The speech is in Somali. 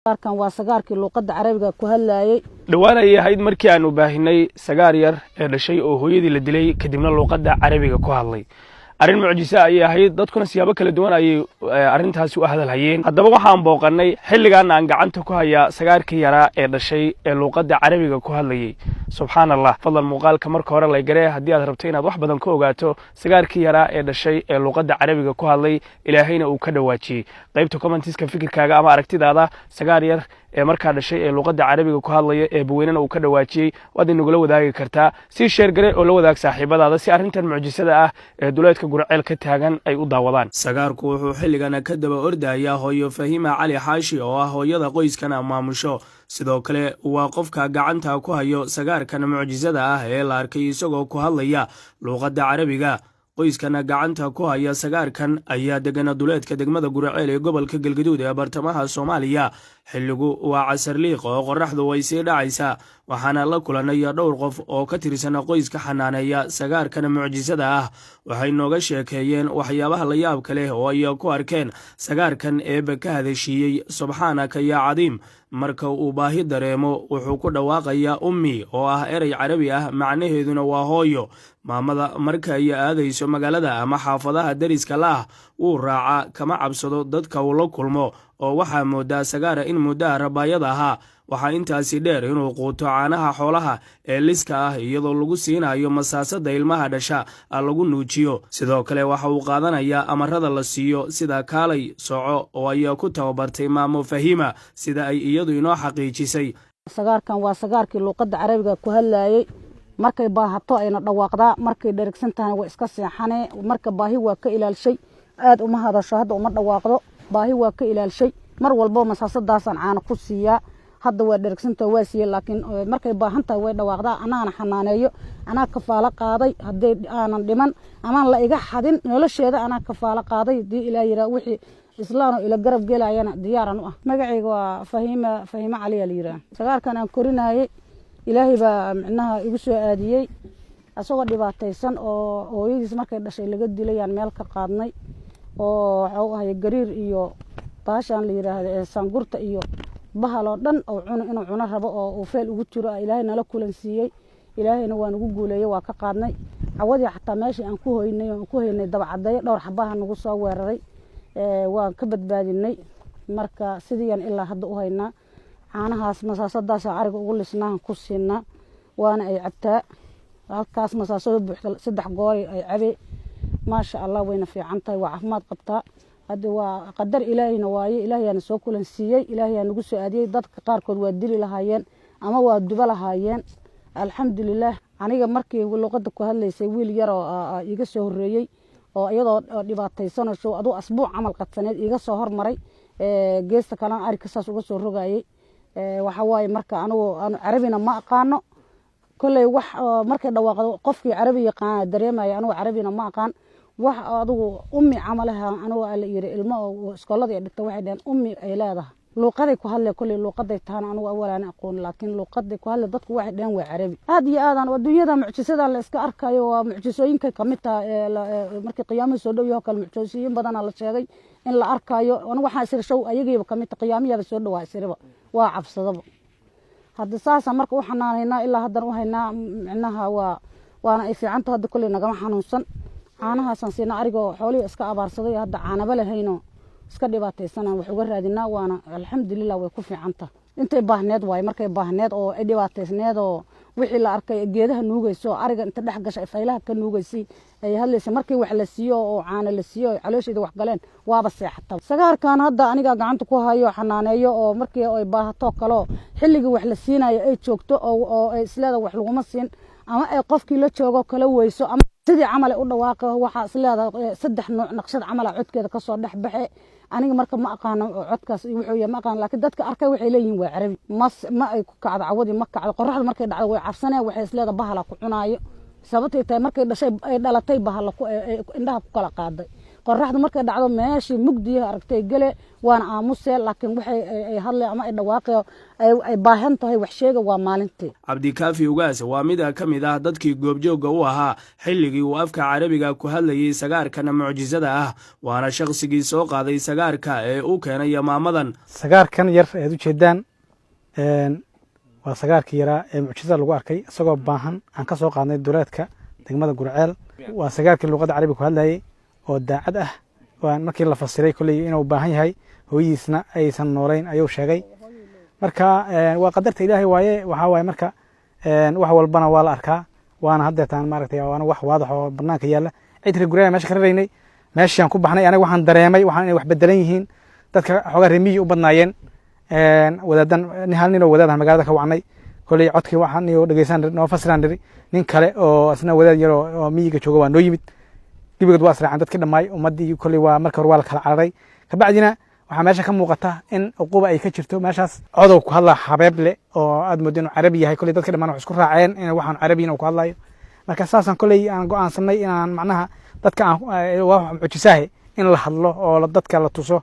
Sagaarkan waa sagaarkii luuqadda Carabiga ku hadlaayey. Dhowaan ayay ahayd markii aanu baahinay sagaar yar ee dhashay oo hooyadii la dilay, kadibna luuqadda Carabiga ku hadlay. Arrin mucjise ayay ahayd, dadkuna siyaabo kala duwan ayay arrintaasi u hadalhayeen. Haddaba waxaan booqannay xilligaana aan gacanta ku hayaa sagaarkii yaraa ee dhashay ee luuqadda Carabiga ku hadlayey. Subxaan Allah! Fadlan muuqaalka marka hore like garee haddii aad rabto inaad wax badan ka ogaato sagaarkii yaraa ee dhashay ee luuqadda Carabiga ku hadlay, Ilaahayna uu ka dhawaajiyey. Qaybta commentiska fikirkaaga ama aragtidaada sagaar yar ee markaa dhashay ee luuqadda Carabiga ku hadlaya ee baweynena uu ka dhawaajiyey waad inagula wadaagi kartaa. Si share garee oo la wadaag saaxiibadaada si arrintan mucjisada ah ee duleedka Gurceel ka taagan ay u daawadaan. Sagaarku wuxuu xilligana ka daba ordayaa hooyo Fahima Cali Xaashi oo ah hooyada qoyskana maamusho. Sidoo kale waa qofka gacanta ku hayo sagaarkan mucjisada ah ee la arkay isagoo ku hadlaya luuqadda Carabiga. Qoyskana gacanta ku haya sagaarkan ayaa degana duleedka degmada Guraceel ee gobolka Galgaduud ee bartamaha Soomaaliya. Xilligu waa casarliiq oo qoraxdu way sii dhacaysaa, waxaana la kulanay dhowr qof oo ka tirsan qoyska xanaaneeya sagaarkan mucjisada ah. Waxay nooga sheekeeyeen waxyaabaha la yaabka leh oo ay ku arkeen sagaarkan Eebbe ka hadashiiyey. Subxaanaka yaa cadiim! Marka uu baahi dareemo wuxuu ku dhawaaqayaa "ummi", oo ah erey Carabi ah, macnaheeduna waa hooyo. Maamada marka ay aadayso magaalada ama xaafadaha deriska la ah wuu raacaa, kama cabsado dadka uu la kulmo, oo waxaa moodaa sagaara in muddaha rabaayada ahaa. Waxaa intaasi dheer inuu quuto caanaha xoolaha ee liska ah, iyadoo lagu siinayo masaasada ilmaha dhasha lagu nuujiyo. Sidoo kale waxa uu qaadanayaa amarada la siiyo, sida kaalay, soco, oo ay ku tababartay maamo Fahima, sida ay iyadu inoo xaqiijisay. Sagaarkan waa sagaarkii luuqadda Carabiga ku hadlaayey. Markay baahato ayna dhawaaqdaa, markay dherigsan tahana waa iska seexanee. Marka baahi waa ka ilaalshay, aad uma hadasho, hadda uma dhawaaqdo, baahi waa ka ilaalshay. Mar walbo masaasadaasaan caano ku siiyaa. Hadda waa dhergsanta, waa siiyey, laakiin markay baahan tahay way dhawaaqdaa. Anaana xanaaneeyo, anaa kafaalo qaaday. Haddii aanan dhiman amaan la iga xadin nolosheeda, anaa kafaalo qaaday. Hadii Ilaa yiraa wixii islaanoo ila garab gelayana diyaaran u ah. Magacayga waa Fahiima, Fahiimo Caliya la yiraa. Sagaarkan aan korinayey Ilaahay baa micnaha igu soo aadiyey isagoo dhibaataysan oo hooyadiis markay dhashay laga dilayaan meel ka qaadnay, oo waxuu ahay gariir iyo baashaan la yiraahdo ee saangurta iyo bahal oo dhan oo cuno inuu cuno rabo oo uu feel ugu jiro. Ilaahay nala kulan siiyey, Ilaahayna waa nagu guuleeyey, waa ka qaadnay. Cawadii xataa meeshii aan ku hoynay aan ku haynay dabcadeeyo dhowr xabaha nagu soo weeraray, waan ka badbaadinay. Marka sidiiyan ilaa hadda u haynaa. Caanahaas masaasadaasa ariga ugu lisnaahan ku siinaa, waana ay cabtaa. Halkaas masaasado buuxda 3 goori ay cabe. Maasha Allah, wayna fiican tahay, waa caafimaad qabtaa. Hadda waa qadar Ilaahayna waaye, Ilaahayaana soo kulan siiyey, Ilaahayaa nagu soo aadiyey. Dadka qaarkood waa dili lahaayeen ama waa duba lahaayeen. Alxamdulilah. Aniga markii luuqada ku hadlaysay wiil yar oo iga soo horreeyey oo iyadoo dhibaataysanoo show aduu asbuuc camal qadsaneed iga soo hormaray, geesta kalena arigka saas uga soo rogayey. Waxa waaye marka anigu Carabina ma aqaano. Kolley wax markay dhawaaqdo qofkii Carabi yaqaana dareemaya. Anigu Carabina ma aqaan. Wax adigu ummi camalaha anigu la yiri, ilmo oo iskooladii ay dhigta waxay dhaheen ummi ay leedahay, luuqaday ku hadle. Kolley luuqaday tahana anigu awalaana aqoon, laakiin luuqaday ku hadle dadku waxay dhaheen waa Carabi. Aad iyo aadaan adduunyada mucjisada la iska arkayo, waa mucjisooyinkay kamid tahay. Markii qiyaamada soo dhow yaho kale mucjisooyin badana la sheegay in la arkayo. Anigu waxaan isiri show ayagiiba kamid tahay, qiyaamiyaaba soo dhowaa isiriba, waa cabsadaba. Hadda saasa marka u xanaanaynaa, ilaa haddana u haynaa. Micnaha waana ay fiicanta hadda, kolley nagama xanuunsan. Caanahaasaan siinaa arigoo xoolihii iska abaarsaday, hadda caanaba lahayno, iska dhibaataysanaan wax uga raadinaa. Waana alxamdulilah, way ku fiican tahay. Intay baahneed waaye, markay baahneed oo ay dhibaataysneed oo wixii la arkay geedaha nuugayso, ariga inta dhex gasha faylaha ka nuugaysay ay hadlaysa. Markii wax la siiyo oo caano la siiyo oo caloosheeda wax galeen, waaba seexata. Sagaarkan hadda aniga gacanta ku hayo, xanaaneeyo, oo markii ay baahato kaloo xilligii wax la siinayo ay joogto oo ay isleeda wax laguma siin ama ay qofkii la joogo kala weyso ama sidii camal ay u dhawaaqo, waxaa isleedahay saddex nuuc naqshad camala codkeeda kasoo dhex baxe. Aniga marka ma aqaano codkaas wuxuu yahay, ma aqaano, laakiin dadka arkay waxay leeyihiin waa Carabi. Mas ma ay ku kacdo cawadii, ma kacdo. Qoraxda markay dhacdo way cabsaneen, waxay isleedahay bahala ku cunaayo. Sababtay tahay markay dhashay ay dhalatay bahala ku indhaha ku kala qaaday. Qoraxdu markay dhacdo, meeshii mugdiyaha aragtay gele, waana aamusee, laakiin waxay ay hadle ama ay dhawaaqe ay baahan tahay wax sheega waa maalintii. Cabdikaafi Ugaas waa mid ka mid ah dadkii goobjoogga u ahaa xilligii uu afka Carabiga ku hadlayey sagaarkan mucjisada ah, waana shakhsigii soo qaaday sagaarka ee u keenay maamadan. Sagaarkan yar eed ujeedaan waa sagaarkii yaraa ee mucjisada lagu arkay, isagoo baahan aan ka soo qaadnay duleedka degmada Gurceel. Waa sagaarkii luuqadda Carabiga ku hadlayay oo daacad ah. Waan markii la fasiray kolley inuu baahan yahay, hooyadiisna aysan noolayn ayuu sheegay. Marka waa qadarta Ilaahay waaye. Waxaa waaye, marka wax walbana waa la arkaa, waana haddeetaan maaragtay, waana wax waadax oo banaanka yaalla. Cid reer guryaha meesha ka raraynay, meeshaan ku baxnay, aniga waxaan dareemay waxaan inay wax bedelan yihiin. Dadka xoogaa reer miyi u badnaayeen. Wadaadan hal nin oo wadaad ah magaalada ka wacnay. Kolley codkii waxaan iyo dhegeysaan, noo fasiraan niri. Nin kale oo isna wadaad yar oo miyiga jooga waa noo yimid. Gebigood waa israaceen dadkii dhammaay ummaddii. Kolley waa marka hore waa la kala cararay, kabacdina waxaa meesha ka muuqata in uquba ay ka jirto meeshaas. Codow ku hadlaa xabeeb leh oo aad moodo inuu Carabi yahay. Kolley dadka dhammaan wax isku raaceen in waxaan Carabi inuu ku hadlayo. Marka saasaan kolley aan go'aansanay inaan macnaha dadka aan waa mucjisaahe in la hadlo oo dadka la tuso.